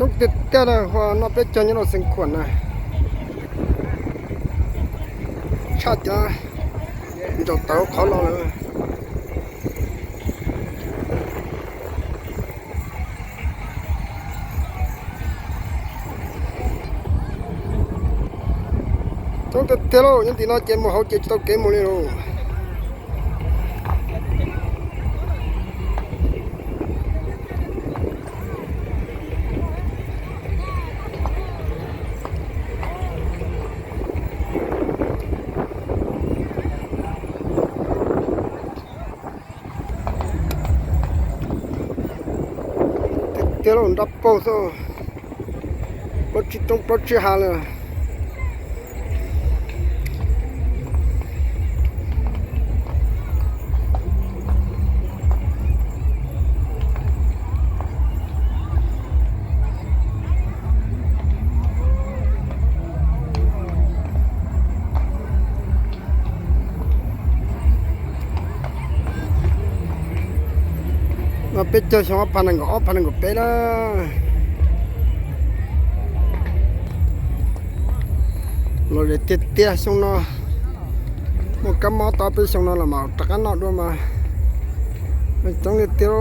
Tiag tiag na, noj peb caug nyob rau Xeev Khuam na, tshaj cav ntsaum tawv qhov no lawm. Coob tiag tiag lauj, nyob tim no ces mus hauv ces tsis tau kev mus li lauj. Tiag tiag lauj, nrab paug xwb, plaub tsib roob plaub tsib hav lawm. No peb caug xyoo ob phav nees nkaum ob phav nees nkaum peb na. Los tiag tiag xyoo no muaj kab mob tau peb xyoo no los mas rov qab noj dua mas coob tiag tiag.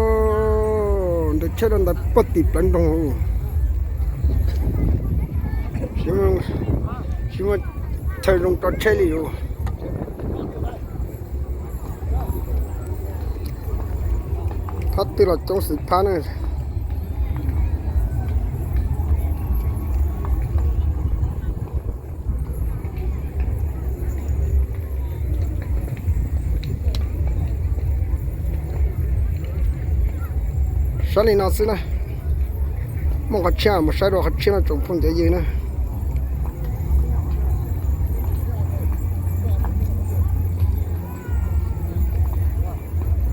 Ntawd tsheb rau ntawd puag tim plawv nroog. Tsis muaj chaw zoo rau tsheb li os. Phab twg los coob xwb phab na. Saib li no xwb na. Muaj qhov tshiab mus saib dua qhov tshiab no tsoom phooj ywg na.